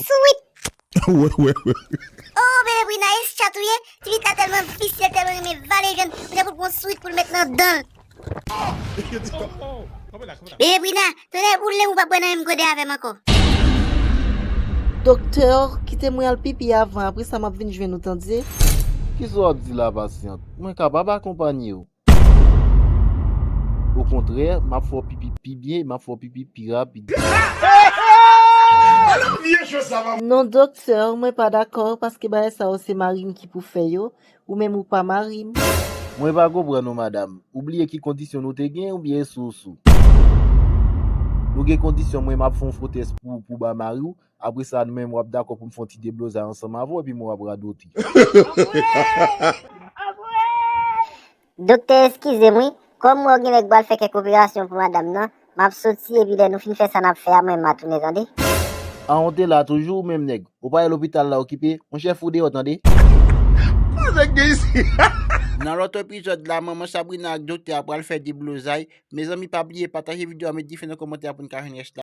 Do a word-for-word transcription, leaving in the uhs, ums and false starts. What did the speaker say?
Swit. Wè, wè, wè. Oh, bebe Brina, e chat ou ye? Ti pitit la tèlman visye, tèlman renmen vale jèn, ou te pou l pran swit pou l met nan dan l. Bebe Brina, tonnè boule ou pa bwè nan menm gode avè m ankò. Doktè, kite mwen al pipi avan, apre sa m ap vin jwenn ou, tande. Kisa w ap di la, pasyant? Mwen kapab akonpanye w. Okontrè, m ap fè w pipi pi byen, m ap fè w pipi pi rapid. Non, doktè, mwen pa dakò, paske bagay sa yo se mari m ki pou fè yo, ou menm ou pa mari m. Mwen pa konprann ou, madanm. Ou bliye ki kondisyon nou te gen, oubyen e sou ou sou? Nou gen kondisyon, mwen m ap fè yon fo tès pou, pou ba mari w, apre sa, nou menm w ap dakò pou m fè yon ti deblozay ansanm avè w, epi mwen w ap radote. Doktè, eskize m wi. Kòm mwen gen lè k pral fè kèk operasyon pou madanm nan, m ap soti epi lè nou fin fè sa n ap fè a, mwen m a tounen, tande. An, ou te la toujou, ou menm nèg? Ou pa wè lopital la okipe? Monchè, fou deyò, tande. Nan lòt epizòd la, manman Sabrina ak doktè a pral fè deblozay. Mezanmi, pa bliye pataje videyo a, met dife nan kòmantè a pou n ka jwenn rès la.